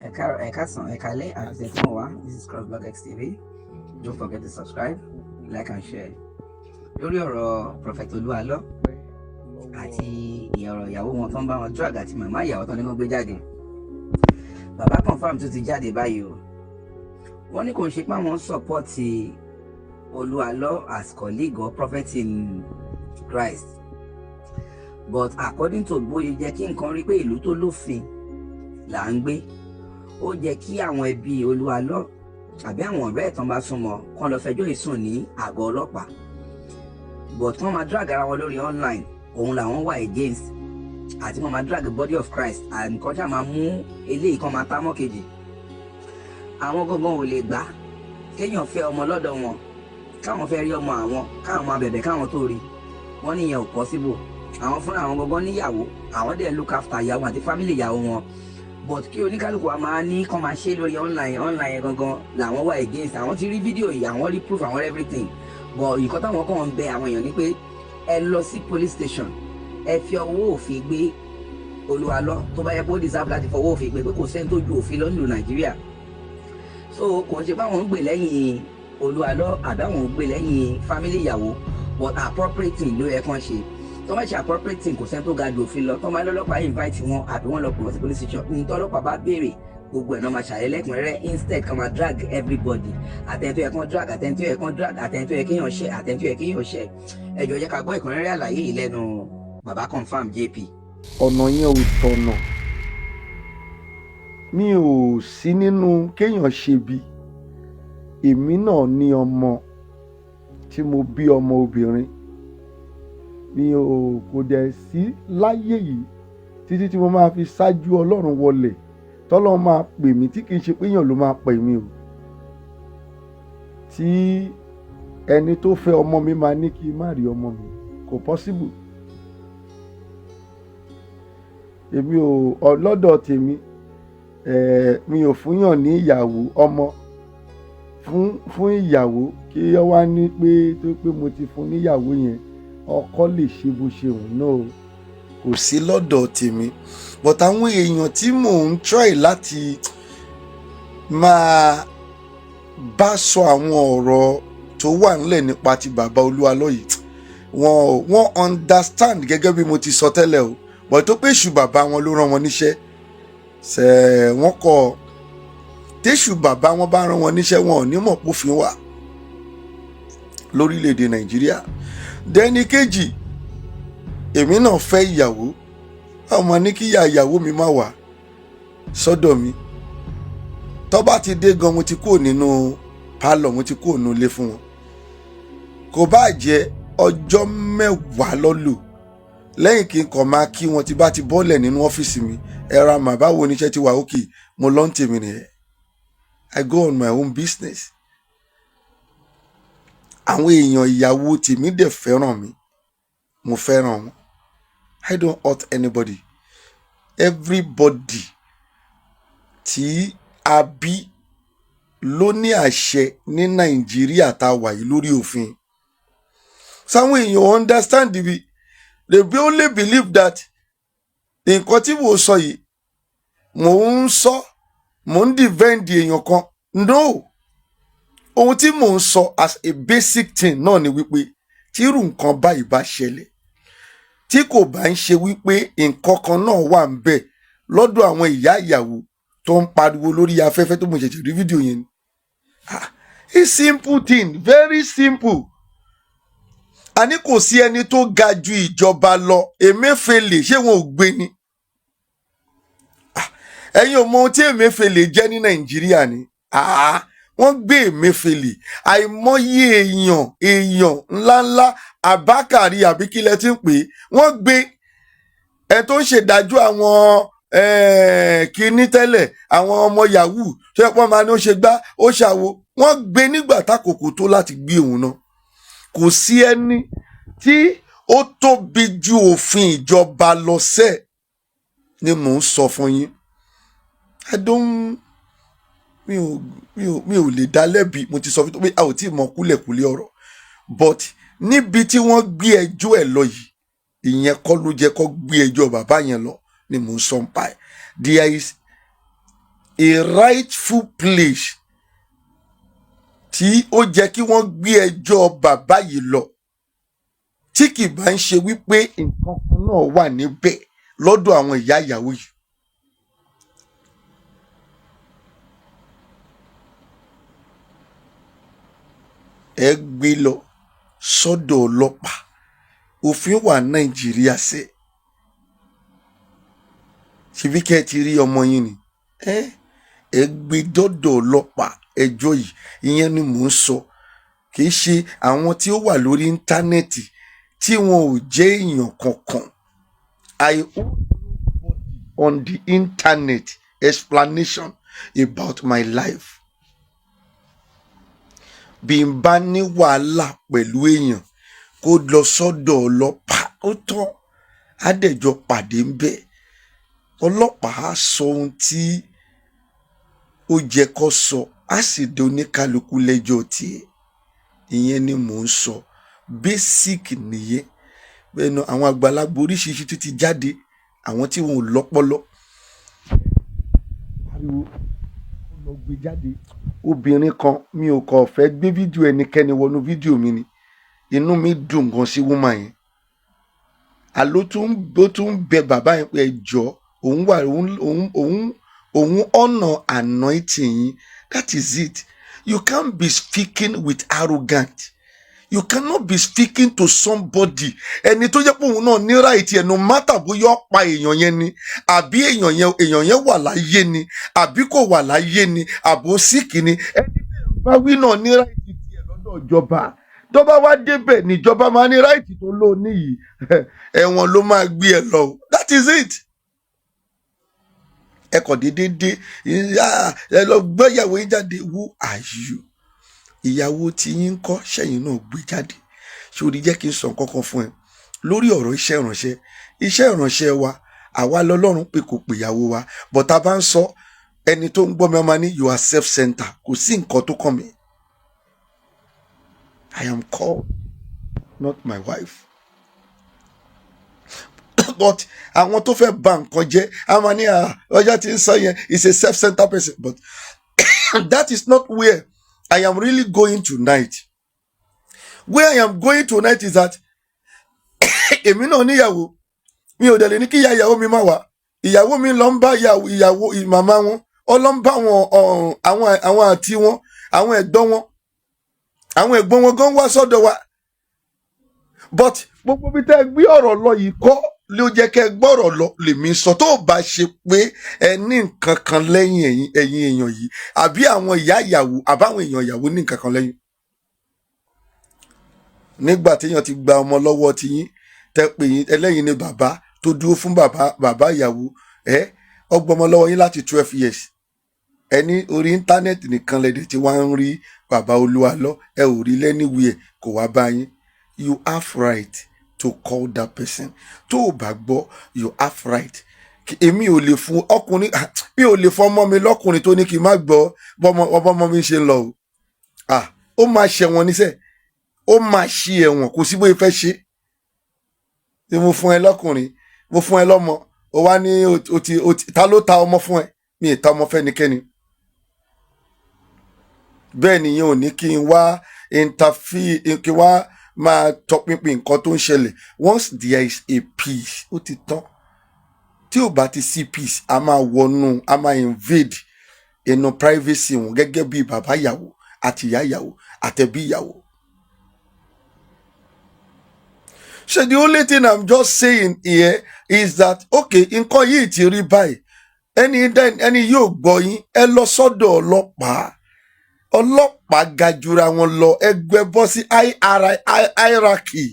Ẹ káàsán, ẹ káalẹ́ àti ẹ tí wọ́n wá. This is Crossblog XTV. Don't forget to subscribe, like and share. Lórí ọ̀rọ̀ Prophet Olú Alọ́ àti ọ̀rọ̀ ìyàwó wọn tó ń bá wọn drag àti màmá ìyàwó tó ní kó gbé jáde. Bàbá Confirm tún ti jáde báyìí o. Wọ́n ní kò ń ṣe pé àwọn support Olú Alọ́ as colleague or prophet in Christ. But according to bóyá jẹ́ kí nǹkan rí pé ìlú tó lófin là ń gbé, ó jẹ́ kí àwọn ẹbí Olú Alọ́ àbí àwọn ọ̀rẹ́ ẹ̀ tán bá súnmọ́ kán lọ fẹjọ́ ìsùn ní àgọ́ ọlọ́pàá, but wọ́n máa drag ara wọn lórí online, òun làwọn wà against, àti wọ́n máa drag the body of Christ and nǹkan ṣáà máa mú eléyìí kan máa tá mọ́ kejì. Àwọn gangan ò lè gbà kéèyàn fẹ́ ọmọ lọ́dọ̀ wọn, káwọn fẹ́ rí ọmọ àwọn, káwọn máa bẹ̀bẹ̀ káwọn tó rí. Wọ́n níyẹn ò possible. Àwọn fúnra àwọn gangan níyàwó, àwọn dẹ̀ look after ìyàwó àti family ìyàwó wọn, but kí oníkálukú wa máa ní kán máa ṣe lórí online, online yẹn gangan làwọn wà against. Àwọn ti rí fídíò yìí, àwọn rí proof, àwọn rí everything, but nǹkan táwọn kàn ń bẹ àwọn èèyàn ni pé ẹ lọ sí police station, ẹ fi ọwọ́ òfin gbé Olú Alọ́ tó bá yẹ kó deserve láti fọwọ́ òfin gbé, pé kò sẹ́ni tó ju òfin lọ nílùú Nàìjíríà. So kò ń ṣe báwọn ń gbè lẹ́yìn Olú Alọ́ àbí àwọn ń gbè lẹ́yìn family ìyàwó, but appropriate thing ló yẹ kán ṣe. Tó bá ṣe appropriate thing, kò sẹ́ni tó ga ju òfin lọ. Tó bá lọ́lọ́pàá invite wọn àbí wọ́n lọ pè wọ́n sí police station, ní tọ́lọ́pàá bá béèrè, gbogbo ẹ̀ náà máa ṣàlàyé lẹ́kùnrẹ́rẹ́, instead kan máa drag everybody, àtẹni tó yẹ kán drag, àtẹni tó yẹ kán drag, àtẹni tó yẹ kéèyàn ṣe, àtẹni tó yẹ kéèyàn ṣe. Ẹ jọ̀ọ́, jẹ́ ká gbọ́ ìkúnrẹ́rẹ́ àlàyé yìí lẹ́nu Bàbá Confirm JP. Ọ̀nà yẹn ò tọ̀nà. Mi ò sí nínú kéèyàn ṣe bí. Èmi náà ní ọmọ tí mo bí, ọmọ obìnrin. Mi ò kò dẹ̀ sí láyé yìí títí tí mo máa fi ṣáájú Ọlọ́run wọlé, tọ́lọ́run máa pè mí, tí kì í ṣe pé èèyàn ló máa pè mí o, tí ẹni tó fẹ́ ọmọ mi máa ní kí n má rí ọmọ mi. Kò possible. Èmi ò lọ́dọ̀ tèmi, mi ò fúnyàn ní ìyàwó, ọmọ fún ìyàwó, kí ó wá ní pé tó pé mo ti fún níyàwó yẹn, ọkọ lè ṣe bó ṣe wù náà o. Kò sí lọ́dọ̀ tèmi, but àwọn èèyàn tí mò ń try láti máa bá sọ àwọn ọ̀rọ̀ tó wà nílẹ̀ nípa ti Bàbá Olú Alọ́ yìí, wọ́n understand gẹ́gẹ́ bí mo ti sọ tẹ́lẹ̀ o, but tó pé èṣù bàbá wọn ló rán wọn níṣẹ́ ṣe, wọ́n kọ́ téṣù bàbá wọn bá rán wọn níṣẹ́, wọn ò ní mọ̀ pófin wà lórílẹ̀‐èdè Nàìjíríà. Dẹ́ni kejì, èmi náà fẹ́ ìyàwó, ọmọ ní kíyà ìyàwó mi má wá sọ́dọ̀ mi. Tó bá ti dé gan, mo ti kúrò nínú pálọ̀, mo ti kúrò nínú ilé fún wọn. Kò bá jẹ́ ọjọ́ 10 lọ́lù lẹ́yìn kí n kàn máa kí wọn tí bá ti bọ́lẹ̀ nínú ọ́fíìsì mi. Ẹ ra mà, báwo ni iṣẹ́ ti wà? Òkè mo lọ́ ń tèmi nìyẹn. I go on my own business. Àwọn èèyàn ìyàwó tèmi dẹ̀ fẹ́ràn mi, mo fẹ́ràn wọn. I don't hurt anybody. Everybody tí a bí ló ní àṣẹ ní Nàìjíríà tá a wà yìí lórí òfin. Sáwọn èèyàn understand bi, they only believe that nǹkan tí mò ń sọ yìí, mò ń sọ, mò ń defend èèyàn kan. No, ohun tí mò ń sọ as a basic thing náà ni wípé tírú nǹkan báyìí bá ṣẹlẹ̀, tí kò bá ń ṣe wípé nǹkan kan náà wà ń bẹ̀ lọ́dọ̀ àwọn ìyá ìyàwó tó ń pariwo lórí afẹ́fẹ́ tó mo ṣẹ̀ṣẹ̀ rí fídíò yẹn ni. Ah, it's simple thing, very simple. Àní kò sí ẹni tó ga ju ìjọba lọ. Emefiele, ṣé wọn ò gbé ni? Ah, ẹ̀yin ò mọ ohun tí Emefiele jẹ́ ní Nàìjíríà ni? Ah, wọ́n gbé Emefiele, àìmọye èèyàn, èèyàn ńláńlá, Abakari àbí kí lẹ ti ń pè é, wọ́n gbé ẹ tó ń ṣèdájọ́ àwọn kinní tẹ́lẹ̀, àwọn ọmọ yahoo tó yẹ pọ́n máa ní ó ṣe gbá, ó ṣàwo, wọ́n gbé nígbà tákòkò tó láti gbé òun náà. Kò sí ẹni tí ó tóbi ju òfin ìjọba lọ sẹ́ẹ̀ ni mò ń sọ fún yín. I don't mi ò lè dá lẹ́bi. Mo ti sọ fún pé a ò tí ì mọ kúlẹ̀kúlẹ̀ ọ̀rọ̀, but níbi tí wọ́n gbé ẹjọ́ ẹ̀ lọ yìí, ìyẹn kọ́ ló jẹ́ kó gbé ẹjọ́ bàbá yẹn lọ ni mò ń sọ ń pa ẹ̀. There is A rightful place tí ó jẹ́ kí wọ́n gbé ẹjọ́ bàbá yìí lọ, tí kì bá ń ṣe wípé nǹkan kan náà wà níbẹ̀ lọ́dọ̀ àwọn ìyá ìyàwó yìí. Ẹ gbé lọ sọ́dọ̀ ọlọ́pàá. Òfin wà Nàìjíríà ṣe. Ṣebí kẹ́ ẹ ti rí ọmọ yín ni, ẹ gbé dọ́dọ̀ ọlọ́pàá. Ẹjọ́ yìí, ìyẹn ni mò ń sọ. Kì í ṣe àwọn tí ó wà lórí íńtánẹ́ẹ̀tì tí wọn ò jẹ́ èèyàn kankan. I owe nobody on the internet explanation about my life. Bí n bá ní wàhálà pẹ̀lú èèyàn, kó lọ sọ́dọ̀ ọlọ́pàá, ó tán, á dẹ̀ jọ pàdé ń bẹ̀. Ọlọ́pàá á sọ ohun tí ó jẹ́ kó sọ, á sì dé oníkálukú lẹ́jọ́ tiẹ̀. Ìyẹn ni mò ń sọ, basic nìyẹn. Bẹ́ẹ̀ náà àwọn àgbàlagbà oríṣiríṣi tó ti jáde, àwọn tí wọn ò lọ́pọlọ, pariwo lọ gbé jáde. Obìnrin kan, mi ò kàn fẹ́ gbé fídíò ẹnikẹ́ni wọnú fídíò mi ni. Inú mi dùn gan sí woman yẹn. Àló tún ó tún bẹ bàbá yẹn pé ẹ jọ, òun wà, òun ọ̀nà anointing yín. That is it. You can't be speaking with arrogant. You cannot be speaking to somebody, ẹni tó jẹ́ pé òun náà ní right ẹ̀, no matter bóyá ó pa èèyàn yẹn ni, àbí èèyàn yẹn wà láyé ni, àbí kò wà láyé ni, àbó sick ni. Ẹni tẹ́ ń bá wí náà ní right tiẹ̀ lọ́dọ̀ ìjọba. Tó bá wá débẹ̀, níjọba máa ní right tó lò níyì, ẹ̀wọ̀n ló máa gbé ẹ lọ. That is it. Ẹ kàn déédéé dé, ẹ lọ gbé ìyàwó yín jáde. Who are you? Ìyàwó tí yín ń kọ́ sẹ́yìn náà gbé jáde sórí. Jẹ́ kí n sọ nǹkan kan fún ẹ lórí ọ̀rọ̀ iṣẹ́ ìránṣẹ́. Iṣẹ́ ìránṣẹ́ wa, àwa lọ́lọ́run pé kò pè ìyàwó wa but a bá ń sọ, ẹni tó ń gbọ́ mi ọmọ ní, you are self-centered. Kò sí nǹkan tó kàn mí. I am called, not my wife. But àwọn tó fẹ́ bà nǹkan jẹ́, a máa ní ọjọ́ tí ń sọ yẹn is a self-centered person. But that is not where I am really going tonight. Where I am going tonight is that èmi náà níyàwó. Mi ò dẹ̀ lè ní kí ìyá ìyàwó mi má wá. Ìyàwó mi lọ ń bá ìyàwó màmá wọn, ó lọ ń bá wọn, àwọn àti wọn, àwọn ẹ̀gbọ́n wọn, àwọn ẹ̀gbọ́n wọn gan wá sọ́dọ̀ wa. But gbogbo bí tẹ́ ẹ gbé ọ̀rọ̀ lọ yìí kọ́ ló jẹ́ kẹ́ ẹ gbọ́rọ̀ lọ. Lèmi sọ, tó bá ṣe pé ẹ ní nǹkan kan lẹ́yìn, ẹ̀yin èèyàn yìí, àbí àwọn ìyá ìyàwó, àbáwọn èèyàn ìyàwó ní nǹkan kan lẹ́yìn, nígbà téèyàn ti gba ọmọ lọ́wọ́ tiyín, tẹ́ pé yín ẹlẹ́yin ni bàbá tó dúró fún bàbá ìyàwó ẹ, ọgbọmọ lọ́wọ́ yín láti 12 years. Ẹ ní orí íńtánẹ́ẹ̀tì nìkan lẹ́dẹ̀ tí wọ́n ń rí bàbá olúwa lọ, ẹ ò rí lẹ́níwìí kò wá bá yín. You have right to call that person. Tó o bá gbọ́, you have right. Èmi ò lè fún ọkùnrin, mi ò lè fún ọmọ mi lọ́kùnrin tó ní kí n má gbọ́ bọ́mọ ọmọ mi ṣe ń lọ o. Ah, ó máa ṣẹ̀wọ̀n níṣẹ́, ó máa ṣe ẹ̀wọ̀n. Kò sí bóyá fẹ́ ṣe tí mo fún ẹ lọ́kùnrin, mo fún ẹ lọ́mọ, ó wá ní o ti ta ló ta ọmọ fún ẹ? Mi ì ta ọmọ fẹ́nikẹ́ni. Bẹ́ẹ̀ nìyẹn ò ní kí n wá interfere, kí n wá máa tọpinpin nǹkan tó ń ṣẹlẹ̀. Once there is a peace, ó ti tán. Tí ò bá ti sí peace, a máa wọnú, a máa invade inú privacy wọn gẹ́gẹ́ bí bàbá ìyàwó àti ìyá ìyàwó àtẹ̀bí ìyàwó. So the only thing I'm just saying here is that, okay, nǹkan yìí ti rí báyìí, ẹni ẹni yóò gbọ́ yín, ẹ lọ sọ́dọ̀ ọlọ́pàá. Ọlọ́pàá ga jura wọn lọ. Ẹgbẹ́ bọ́ sí hierarchy,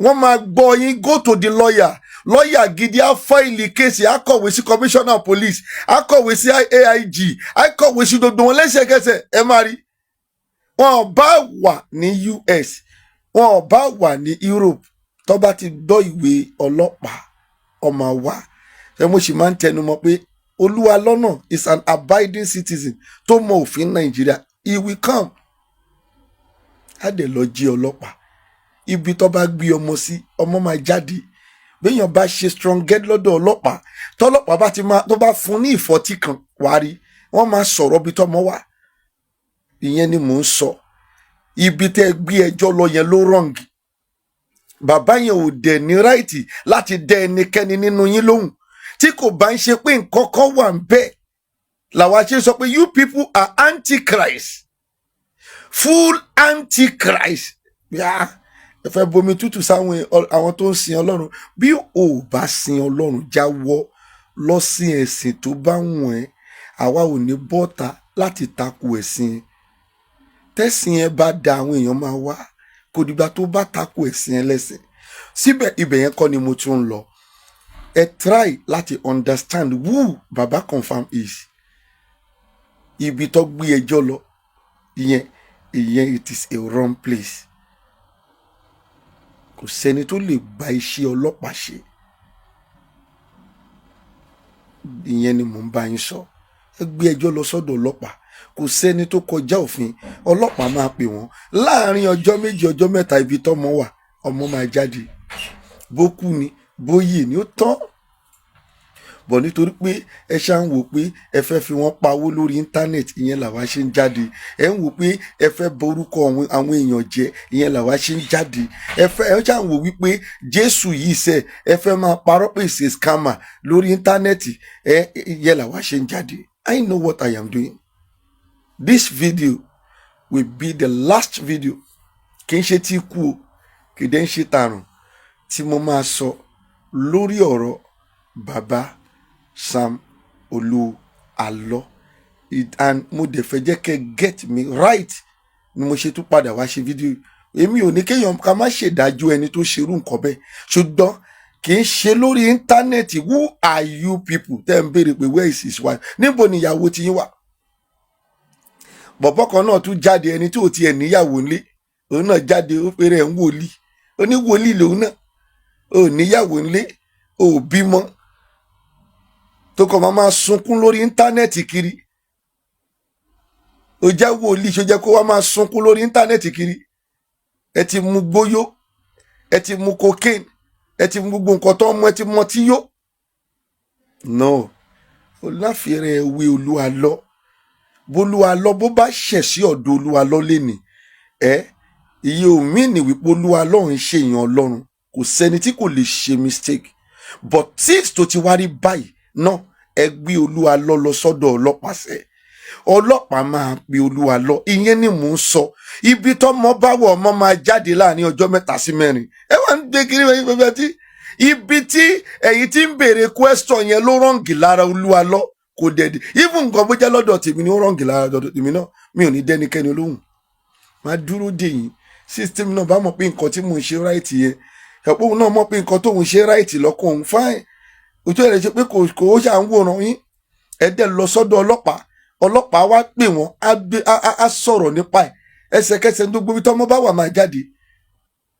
wọ́n máa gbọ́ yín. Go to the lawyer. Lọ́ọ̀yà gidi á file case, á kọ̀wé sí commissioner of police, á kọ̀wé sí AIG, á kọ̀wé sí gbogbo wọn lẹ́sẹ̀kẹsẹ̀. Ẹ máa rí wọn ò bá wà ní US, wọn ò bá wà ní Europe, tó bá ti gbọ́ ìwé ọlọ́pàá, ọmọ wa ṣé. Mo sì máa ń tẹnu mọ́ pé olúwa lọ́nà is an abiding citizen tó mọ òfin Nàìjíríà. He will come, á dẹ̀ lọ jí ọlọ́pàá. Ibi tó bá gbé ọmọ sí, ọmọ máa jáde. Béèyàn bá ṣe strong get lọ́dọ̀ ọlọ́pàá, tọ́lọ́pàá bá ti máa tó bá fún ní ìfọ́tí kan, wàá rí wọ́n máa sọ̀rọ̀ bí tọ́mọ wà. Ìyẹn ni mò ń sọ. Ibi tẹ́ ẹ gbé ẹjọ́ lọ yẹn ló wrong. Bàbá yẹn ò dẹ̀ ní right láti dẹ́ ẹnikẹ́ni nínú yín lóhùn tí kò bá ń ṣe pé nǹkan kan wà ń bẹ́ẹ̀. Làwa ṣe sọ pé you people are antichrist, full antichrist. Yá ẹ fẹ́ bomi tútù sáwọn àwọn tó ń sin Ọlọ́run. Bí ò bá sin Ọlọ́run, jáwọ́ lọ sí ẹ̀sìn tó bá wùn ẹ́. Àwa ò ní bọ́ta láti takò ẹ̀sìn. Tẹ́sìn ẹ bá da, àwọn èèyàn máa wá. Kò dìgbà tó bá takò ẹ̀sìn ẹlẹ́sìn síbẹ̀. Ibẹ̀ yẹn kọ́ ni mo tún ń lọ. Ẹ try láti understand who Baba Confirm is. Ibi tó gbé ẹjọ́ lọ ìyẹn, it is a wrong place. Kò sẹ́ni tó lè gba iṣẹ́ ọlọ́pàá ṣe. Ìyẹn ni mò ń bá yín sọ. Ẹ gbé ẹjọ́ lọ sọ́dọ̀ ọlọ́pàá. Kò sẹ́ni tó kọjá òfin. Ọlọ́pàá máa pè wọ́n láàrin ọjọ́ 2, ọjọ́ 3. Ibi tọ́mọ wà, ọmọ máa jáde. Bó kú ni, bóyè ni, ó tán bọ̀. Nítorí pé ẹ ṣáà ń wò pé ẹ fẹ́ fi wọ́n pawó lórí íńtánẹ́ẹ̀tì, ìyẹn làwa ṣe ń jáde. Ẹ ń wò pé ẹ fẹ́ borúkọ àwọn èèyàn jẹ́, ìyẹn làwa ṣe ń jáde. Ẹ fẹ́, ẹ ṣáà ń wò wípé Jésù yìí sẹ́, ẹ fẹ́ máa parọ́ pé ṣe scammer lórí íńtánẹ́ẹ̀tì ẹ, ìyẹn làwa ṣe ń jáde. I know what I am doing. This video will be the last video. Kì í ṣe tí kú o, kì í dẹ́ ń ṣe tààrùn tí mo máa sọ lórí ọ̀rọ̀ bàbá Sam Olú Alọ́. And mo dẹ̀ fẹ́ jẹ́ kẹ́ get me right ni mo ṣe tún padà wá ṣe fídíò. Èmi ò ní kéèyàn ká má ṣèdájọ́ ẹni tó ṣerú nǹkan bẹ́ẹ̀, ṣùgbọ́n kì í ṣe lórí íńtánẹ́ẹ̀tì. Who are you people tẹ́ ń béèrè pé where is his wife? Níbo ni ìyàwó ti yín wà? Bọ̀bọ́ kan náà tún jáde, ẹni tí ò tiẹ̀ níyàwó ńlé, òun náà jáde, ó péré ẹ̀ ń wòlíì. Ó ní wòlíì lòun náà, ò níyàwó ńlé, ò bímọ, tó kọ́ máa sunkún lórí íńtánẹ́ẹ̀tì kiri. Ó jẹ́ wòlíì, ṣó jẹ́ kó wá máa sunkún lórí íńtánẹ́ẹ̀tì kiri? Ẹ ti mu gbóyó, ẹ ti mu cocaine, ẹ ti mu gbogbo nǹkan tó ń mú, ẹ ti mọtí yó. No, oláfẹ́rẹ́ ewé Olúwa lọ bólúwa lọ. Bó bá ṣẹ̀ sí ọ̀dọ̀ Olúwa lọ lẹ́nìí ẹ, iye omi ní wípé Olúwa lọ́run ṣèyàn. Ọlọ́run kò sẹ́ni tí kò lè ṣe mistake, but tí tó ti wá rí báyìí náà, ẹ gbé Olúwa lọ lọ sọ́dọ̀ ọlọ́pàá sẹ́. Ọlọ́pàá máa pe Olúwa lọ. Ìyẹn ni mò ń sọ. Ibi tọ́mọ bá wọ̀, ọmọ máa jáde láàrin ọjọ́ 3 sí 4. Ẹ wá ń gbé kiri wẹ́yìn pẹ́pẹ́ tí ibi tí ẹ̀yin tí ń béèrè question yẹn ló wrong lára Olúwa lọ. Kò dẹ̀dẹ̀ even nǹkan bó jẹ́ lọ́dọ̀ tèmi ni ó wrong lára lọ́dọ̀ tèmi náà, mi ò ní dẹ́nikẹ́ni lóhùn. Máa dúró dè yín. System náà bá mọ̀ pé nǹkan tí mò ń ṣe right yẹn, ẹ̀pọ̀ òun náà mọ̀ pé nǹkan tóun ṣe right lọ́kàn òun, fine. Ojú ẹ̀ ṣe pé kò ó ṣà ń wòran yín. Ẹ dẹ̀ lọ sọ́dọ̀ ọlọ́pàá, ọlọ́pàá wá pè wọ́n, á gbé á sọ̀rọ̀ nípa ẹ̀ ẹsẹ̀kẹsẹ̀. Ní gbogbo ibi tọ́mọ bá wà, máa jáde.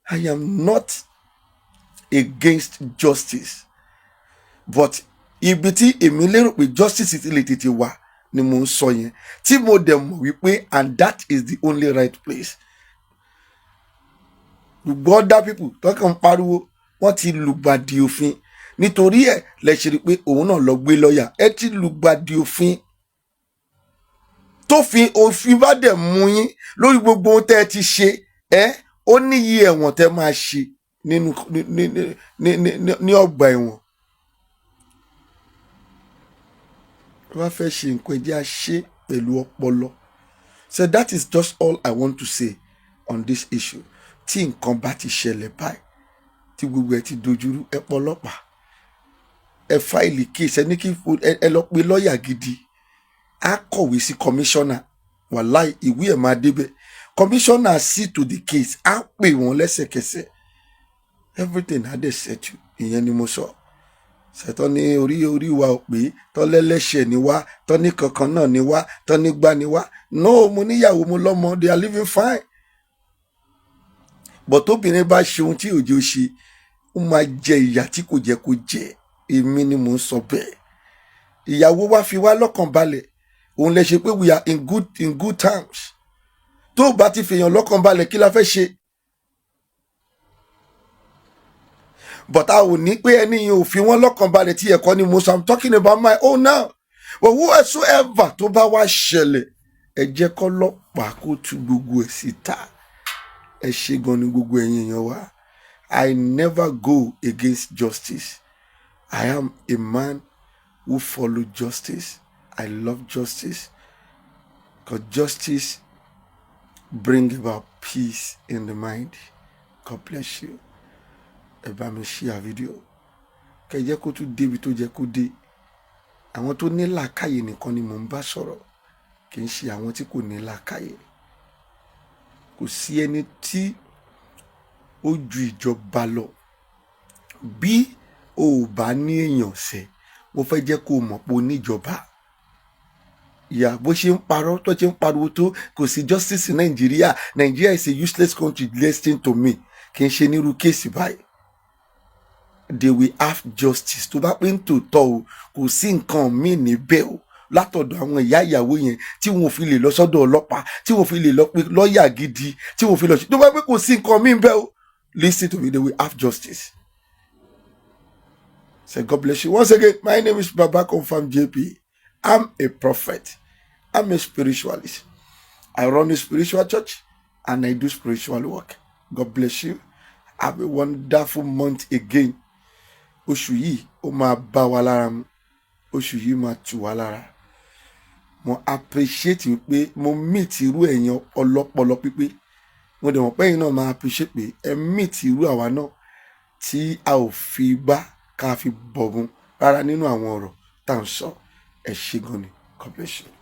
I am not against justice, but ibi tí èmi lérò pé justice ti lè tètè wà ni mò ń sọ yẹn, tí mo dẹ̀ mọ̀ wípé and that is the only right place. Gbogbo other people tó kàn ń pariwo, wọ́n ti lùgbàdì òfin. Nítorí ẹ̀ lẹ ṣe rí i pé òun náà lọ gbé lọ́ọ̀yà. Ẹ ti lùgbàdì òfin. Tófin òfin bá dẹ̀ mú yín lórí gbogbo ohun tẹ́ ẹ ti ṣe, ẹ ó níyì ẹ̀wọ̀n tẹ́ máa ṣe nínú ní ọgbà ẹ̀wọ̀n. Tó bá fẹ́ ṣe nǹkan, ẹ jẹ́ á ṣe pẹ̀lú ọpọlọ. So that is just all I want to say on this issue. Tí nǹkan bá ti ṣẹlẹ̀ báyìí, tí gbogbo ẹ ti dojúrú, ẹ pọ̀ ọlọ́pàá, ẹ file case, ẹ ní kí ẹ lọ pe lọ́ọ̀yà gidi, á kọ̀wé sí kọmíṣánná. Wàláì, ìwé ẹ̀ máa débẹ̀. Kọmíṣánná see to the case, á pè wọ́n lẹ́sẹ̀kẹsẹ̀, everything á dẹ̀ settle. Ìyẹn ni mo sọ. Ṣètò ní orí orí wa ò pé tọ́lẹ́lẹ́ṣẹ̀ ni wá, tọ́ní kankan náà ni wá, tọ́ní gbá ni wá. No, mo níyàwó, mo lọ́mọ, they are living fine. But tóbìnrin bá ṣe ohun tí òjò ṣe, ó máa jẹ ìyà tí kò jẹ́ kó jẹ. Èmi ni mò ń sọ bẹ́ẹ̀. Ìyàwó wa fi wá lọ́kàn balẹ̀, òun lè ṣe pé we are in good terms. Tó o bá ti fèèyàn lọ́kàn balẹ̀, kí la fẹ́ ṣe? But a ò ní pé ẹni yẹn ò fi wọ́n lọ́kàn balẹ̀ tí ẹ̀kọ́ ni mo sọ. I'm talking about my own now. But whosoever tó bá wá ṣẹlẹ̀, ẹ jẹ́ kọ́lọ́pàá kó tú gbogbo ẹ̀ síta. Ẹ ṣe gan ni gbogbo ẹ̀yin èèyàn wa. I never go against justice. I am a man who follow justice. I love justice because justice bring about peace in the mind. God bless you. Ẹ bá mi share video, kẹ́ jẹ́ kó tún débi tó jẹ́ kó dé. Àwọn tó ní làákàyè nìkan ni mò ń bá sọ̀rọ̀, kì í ṣe àwọn tí kò ní làákàyè. Kò sí ẹni tí ó ju ìjọba lọ. Bí o ò bá ní èèyàn ṣe, mo fẹ́ jẹ́ kó o mọ̀ pé o níjọba. Ìyá bó ṣe ń parọ́, tó ṣe ń pariwo tó kò sí justice in Nàìjíríà, Nàìjíríà is a useless country. Listen to me, kì í ṣe nírú case báyìí. They will have justice. Tó bá pé ń tòótọ́ o, kò sí nǹkan míì níbẹ̀ o látọ̀dọ̀ àwọn ìyá ìyàwó yẹn tí wọn ò fi lè lọ sọ́dọ̀ ọlọ́pàá, tí wọn ò fi lè lọ pé lọ́ọ̀yà gidi, tí wọn ò fi lọ ṣe. Tó bá pé kò sí nǹkan míì bẹ́ẹ̀ o, listen to me, they will have justice. Say God bless you. Once again, my name is Baba Confirm JP. I'm a prophet. I'm a spiritualist. I run a spiritual church and I do spiritual work. God bless you. Have a wonderful month again. Oṣù yìí, ó máa bá wa lára mu. Oṣù yìí máa tù wá lára. Mo appreciate pé mo meet irú ẹ̀yin ọlọ́pọlọ pípé. Mo dẹ̀ mọ̀ pé ẹ̀yin náà máa appreciate pé ẹ meet irú àwa náà tí a ò fi gbá ká fi bọ̀bùn rárá nínú àwọn ọ̀rọ̀ tá à ń sọ. Ẹ ṣé gan ni. God bless you.